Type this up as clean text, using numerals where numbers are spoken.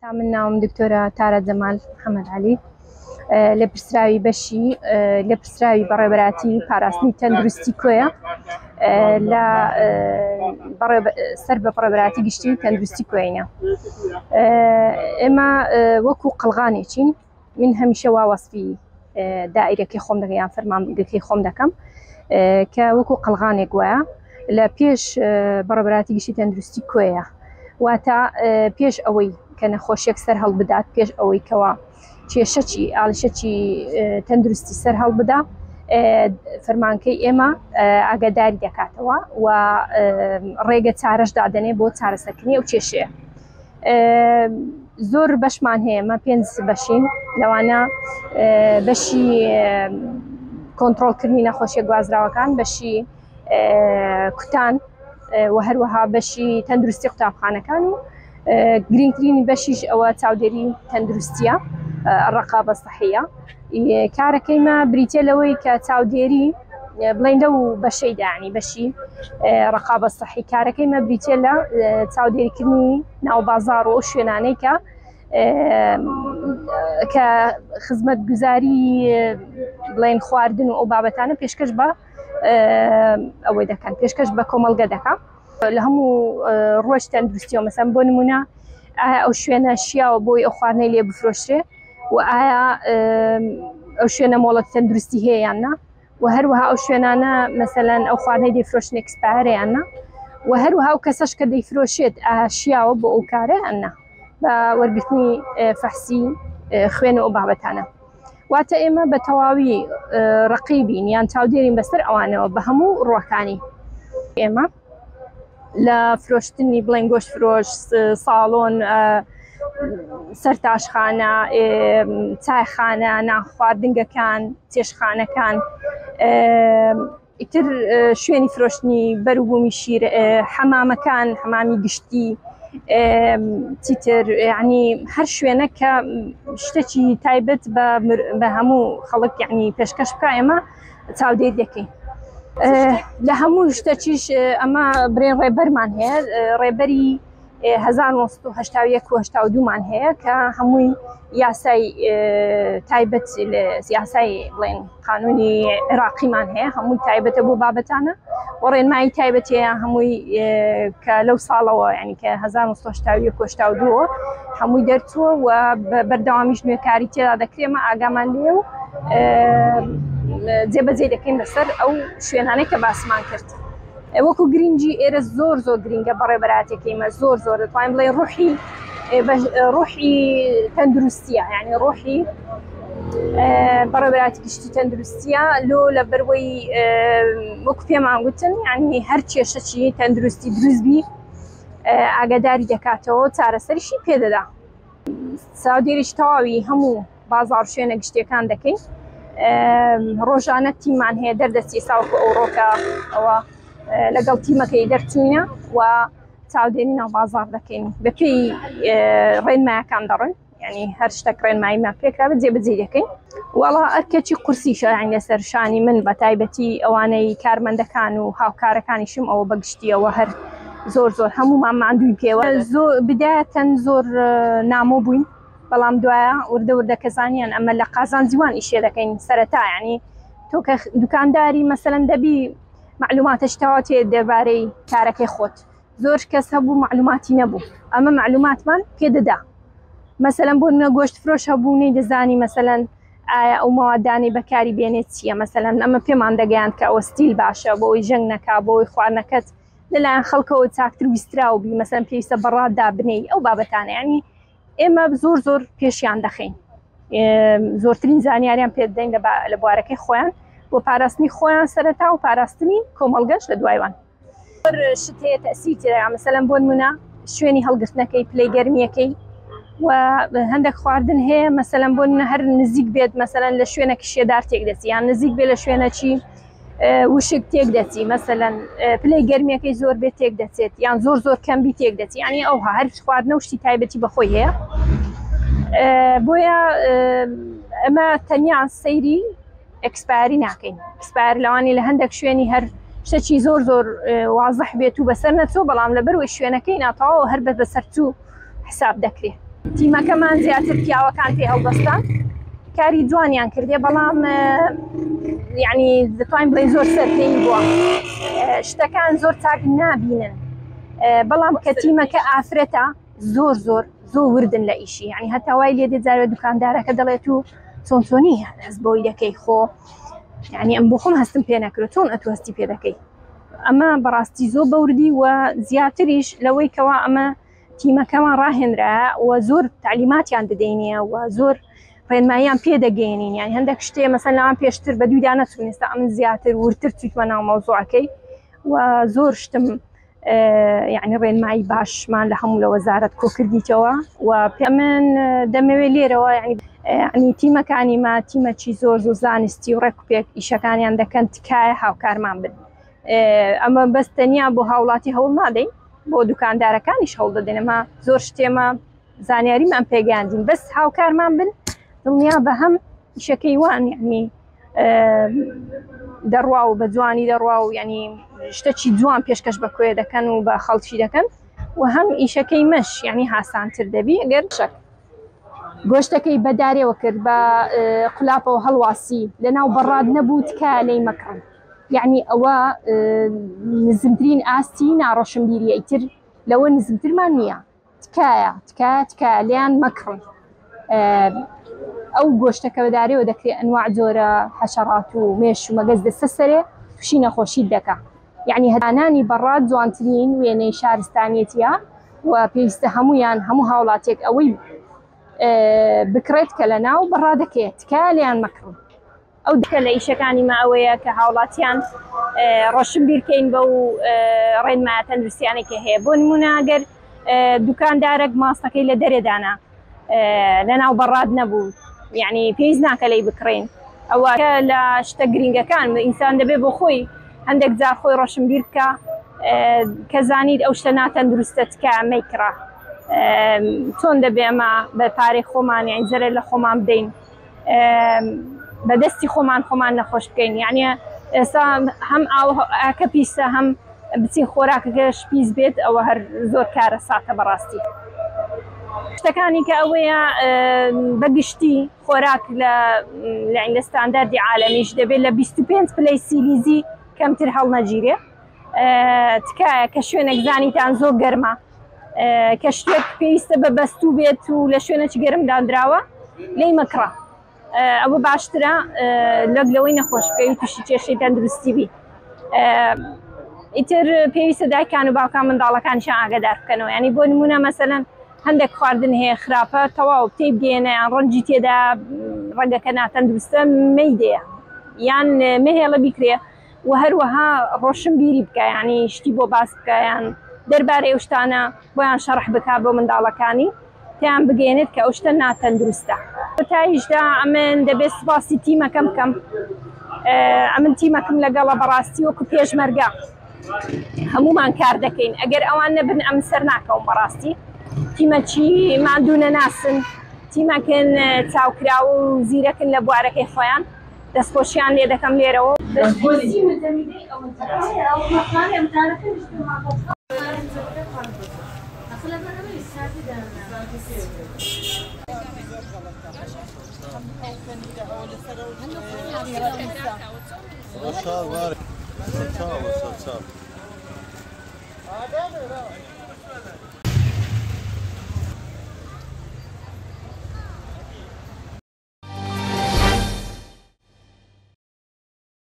تا من ناوم دکتۆرە تارا جەمال محەممەد عەلی لێپرسراوی بەشی لێپرسراوی بەڕێوەبەرایەتی پاراستنی تەندروستی کۆیە لە سەر بە بەڕێوەبەرایەتی گشتی تەندروستی کۆینە. ئێمە وەکو قەڵغانێکین من هەمیشە وا وەسفی دائیرەکەی خۆم دەکەم یان فەرمانگەکەی خۆم دەکەم کە وەکو قەڵغانێک وایە لە پێش بەڕێوەبەرایەتی گشتی تەندروستی کۆیە واتە پێش ئەوەی کە نەخۆشیەک سەر هەڵبدات پێش ئەوەی کەوا کێشەکی ئاڵشەکی تەندروستی سەر هەڵبدا فەرمانکەی ئێمە ئاگاداری دەکاتەوە و ڕێگە چارەش دادەنێ بۆ چارەسەرکردنی ئەو کێشەیە. زۆر بەشمان هەیە مە پێنج بەشین لەوانە بەشی کۆنتترۆلکردنی نەخۆشیە گوازراوەکان بەشی کوتان و هەروەها بەشی تەندروستی قوتابخانەکان و گرنگترینی بەشیش ئەوە چاودێری تەندروستیە ڕقابە سەحیە کارەکەیمە بریتە لەوەی کە چاودێری بڵین لەو بەشەی دانی بەشی ڕقابە سەحی کارەکەی مە بریتە لە چاودێریکردنی ناو بازار و ئەو شوێنانەی کە کە خزمەت گوزاری بڵێن خواردن و ئەو بابەتانە پێشکەش بە ئەوەی دەکەن پێشکەش بە کۆمەڵگە دەکا لە هەموو ڕۆژ تەندروستیەوە مەسەن بۆ نمونە ئایا ئەو شوێنە شیاوە بۆی ئەو خواردنەی لێ بفرۆشرێ و ئایا ئەو شوێنە مۆڵەت تەندروستی هەیە یان نا و هەروەها ئەو شوێنانە مەسەلەن ئەو خواردنەی دەیفرۆشن ئێکسپایەرە یان نا و هەروەها ئەو کەسەش کە دەیفرۆشێت شیاوە بۆ ئەو کارە یان نا بە وەرگرتنی فەحسی خوێن و ئەو بابەتانە واتە ئێمە بە تەواوی ڕقیبین یان چاودێرین بەسەر ئەوانەوە بە هەموو ڕوەکانی ئێمە لە فرۆشتنی بڵێن گۆشت فرۆش ساڵۆن سەرتاشخانە چایخانە نانخواردنگەکان چێشخانەکان ئیتر شوێنی فرۆشتنی بەروبوومی شیر حەمامەکان حەمامی گشتی چیتر ینی هەر شوێنە کە شتێکی تایبەت بە هەموو خەڵک یعنی پێشکەش بکە ئێمە چاودێر دەکەین. لە هەموو شتەکیش ئەمە برێن ڕێبەرمان هەیە ڕێبەری 1970 و 82 مان هەیە کە هەمووی یاسای تایبەت یاسای بڵێن قانونی عێراقیمان هەیە هەمووی تایبەتە بۆ بابەتانە و ڕێنمایی تایبەتەیە هەمووی کە لەو ساڵەوە ینی کە 1970 82 هەمووی دەرچووە و بەردەوامیش نوێکاری تێدا دەکرێمە ئاگامان لێ و جێبەجێ دەکەین لەسەر ئەو شوێنانەی کە باسمان کرد. وەکو گرنگی ئێرە زۆر زۆر گرنگە بەڕێبەراتەکەیمە زۆر زۆر دەتوانین بڵێ ڕوحی ڕوحی تەندروستیە یعنی ڕوحی بەڕێبەراتی گشتی تەندروستیە لۆ لە بەروەی وەکو پێمان گوتن یعنی هەر کێشەکی تەندروستی دروستبی ئاگاداری دەکاتەوە چارەسەریشی پێدەدا چاودێریش تەواوی هەموو بازاڕ شوێنە گشتیەکان دەکەین ڕۆژانە تیمان هەیە دەردەچی ساوکو ئەوڕۆکە ئەوە لەگەڵ تیمەکەی دەرچوینە و چاودێری ناو بازاڕ دەکەین بەپێی ڕێنمایەکان دەڕن ینی هەر شتێک ڕێنماییمان پێکرابێت جێبەجێ دەکەین وەڵا ئەرکێکی قورسیشە یان لەسەر شانی من بە تایبەتی ئەوانەی کارمەندەکان و هاوکارەکانیشم ئەوە بەگشتیەوە هەر زۆر زۆر هەموومان ماندووین پێوە زۆر بدایەتەن زۆر نامۆ بووین بەڵام دوایە وردە وردە کە زانیان ئەمە لە قازانجی وان ئیشێ دەکەین سەرەتا ینی تۆ کە دوکانداری مەسەلەن دەبی معلوماتش تەواو تێ دەربارەی کارەکەی خۆت زۆر کەس هەبوو معلوماتی نەبوو ئەمە معلوماتمان پێدەدا مەسەلەن بۆ نمونە گۆشت فرۆش هەبوو نەی دەزانی مەسەلەن ئایا ئەو مەوادانەی بەکاری بێنێت چییە مەسەلەن ئەمە پێمان دەگەیاند کە ئەوە ستیل باشە بۆ ئەوی ژەنگ نەکا بۆ ئەوی خواردنەکەت لەلایەن خەڵکەوە چاکتر ویستراو بی مەسەلەن پێویستە بەڕاتدا بنێی ئەو بابەتانە یعنی ئێمە زۆر زۆر پێشیان دەخەین زۆرترین زانیاریان پێدەین لە بوارەکەی خۆیان بۆ پاراستنی خۆیان سەرەتا و پاراستنی کۆمەڵگەش لە دوایوان زۆر شت هەیە تەسیر تێدا مەسەلەن بۆ نمونە شوێنی هەڵگرتنەکەی پلەی گەرمیەکەی و هەندێک خواردن هەیە مەسەلەن بۆ نمونە هەر نزیک بێت مەسەلەن لە شوێنێکی شێدار تێک دەچی یان نزیک بێت لە شوێنەکی وشک تێک دەچی مەسەلەن پلەی گەرمیەکەی زۆر بێت تێک دەچێت یان زۆر زۆر کەم بی تێک دەچی یعنی ئەو هەر خواردنە و شتی تایبەتی بەخۆی هەیە بۆیە ئەمە تەنیا سەیری ئێکسپایەری ناکەین ئێکسپایەر لەوانی لە هەندێک شوێنی هەر شتێکی زۆر زۆر وازح بێت و بەسەر نەچوو بەڵام لەبەرەوەی شوێنەکەی ناتەواو هەر بە بەسەرچوو حساب دەکرێت. تیمەکەمان زیاتر پیاوەکان پێ هەڵدەستان کاری جوانیان کردێ، بەڵام یعنی دەتوانین بڵێین زۆر سەرپێی بووە، شتەکان زۆر چاک نابینن. بەڵام کە تیمەکە ئافرەتە زۆر زۆر زۆر وردن لە ئیشی، یعنی هەتا وای لێ دێت جارێ دوکاندارەکە دەڵێت و چۆن چۆنی هەست بۆی دەکەی، خۆ یعنی ئەم بۆ خۆم هەستم پێ نەکرد، چۆن ئەتو هەستی پێ دەکەی؟ ئەمە بەڕاستی زۆر بەوردی و زیاتریش لەوەی کەوا ئەمە تیمەکەمان ڕاهێنرا و زۆر تعلیماتیان دەدەینێ و زۆر ڕێنماییان پێ دەگەێنین. یان هەندێک شتێ مەسەن لەوان پێشتر بە دوودا نەچوون، ئێستا ئەمن زیاتر ورتر چوویتمە ناو مەوزوعەکەی و زۆر شتم یعنی ڕێنمایی باشمان لە هەموو لە وەزارەت کۆکردیتەوە. و پێ من دەمەوێت لێرەوە یعنی تیمەکانی ما تیمەکی زۆر زۆر زانستی و ڕێک و پێک ئیشەکانیان دەکەن، تکایە هاوکارمان بن. ئەمە بەس تەنیا بۆ هاوڵاتی هەوڵ نادەین، بۆ دوکاندارەکانیش هەوڵ دەدەین. ئەمە زۆر شتێمە زانیاریمان پێگەیاندین، بەس هاوکارمان بن، دڵنیا بە هەم ئیشەکەی وان یعنی دەڕوا و بە جوانی دەڕوا و یعنی شتەکی جوان پێشکەش بە کوێ دەکەن و بە خەڵکی دەکەن و هەم ئیشەکەی مەش یعنی هاسانتر دەبی. ئەگەر شەک گۆشتەکەی بەدارێوە کرد بە قولاپەوە هەڵواسی لەناو بەڕاد نەبوو، تکایە لێی مەکڕن. یعنی ئەوە نزمترین ئاستی ناڕۆشنبیریە، ئیتر لەوە نزمترمان نییە. تکایە تکایە تکایە لێیان مەکڕن. ئەو گۆشتەکە بەدارێوە دەکرێت ئەنواع جۆرە حەشەڕات و مێش و مەگەز دەستە سەرێ تووشی نەخۆشیت دەکا. یعنی هەدانانی بەڕاد جوانترین وێنەی شارستانیەتیە و پێویستە هەمویان هەموو هاوڵاتێک ئەوەی بکڕێت کە لە ناو بەڕادەکەیە، تکایە لێیان مەکڕن. ئەو دکە لە ئیشەکانی ما ئەوەیە کە هاوڵاتیان ڕۆشنبیر کەین بەو ڕێنمایە تەندروستیانەی کە هەیە. بۆ نمونە ئەگەر دوکاندارێک ماستەکەی لە دەرێ دانا لە ناو بەڕاد نەبوو، یعنی پێویست ناکە لێی بکڕین. ئەوە لە شتە گرنگەکان ئینسان دەبێت بۆ خۆی هەندێک جار خۆی ڕۆشنبیر بکە کە زانیت ئەو شتە ناتەندروستە تکایە مەیکڕە. چۆن دەبێ ئەمە بە پارەی خۆمان یعنی زەرەر لە خۆمان بدەین، بە دەستی خۆمان خۆمان نەخۆش بکەین؟ یعنی ئێستا هەم ئاوەکە پیسە، هەم بچین خۆراکەکەش پیس بێت، ئەوە هەر زۆر کارە ساتە بەڕاستی. شتەکانی کە ئەوەیە بەگشتی خۆراک لە لە ستانداردی عالەمیش دەبێت لە 25 پلەی سیلیزی کەمتر هەڵنەگیرێ. تکایە کە شوێنێک زانیتان زۆر گەرمە، کە شتێک پێویستە بە بەستوو بێت و لە شوێنێکی گەرم دانراوە لێی مەکڕە، ئەوە باشترە لەگ لەوەی نەخۆش بکەوی تووشی کێشەی تەندروستی بی. ئیتر پێویستە دایکان و باوکان منداڵەکانیشان ئاگادار بکەنەوە. ینی بۆ نمونە مەسەلەن هەندێک خواردن هەیە خراپە، تەواو تێی بگەیەنە یان ڕەنجی تێدا ڕەنگەکە ناتەندروستە مەیدەیە یان مەهێڵە بیکرێ. و هەروەها ڕۆشنبیری بکە، یعنی شتی بۆ باس بکە یان دەربارەی ئەو شتانە بۆیان شەرح بکە بۆ منداڵەکانی تیان بگەێنێت کە ئەو شتە ناتەندروستە. تایشدا ئەمن دەبێت سوپاسی تیمەکەم بکەم. ئەمن تیمەکەم لەگەڵە بەڕاستی وەکو پێشمەرگە هەمومان کار دەکەین، ئەگەر ئەوان نەبن ئەم سەر ناکەوم. بەڕاستی تیمەکی ماندوو نەناسن، تیمەکن چاوکراو و زیرەکن لە بوارەکەی خۆیان. دەستخۆشیان لێ دەکەم لێرەوە. سەرچاو سەرچاو.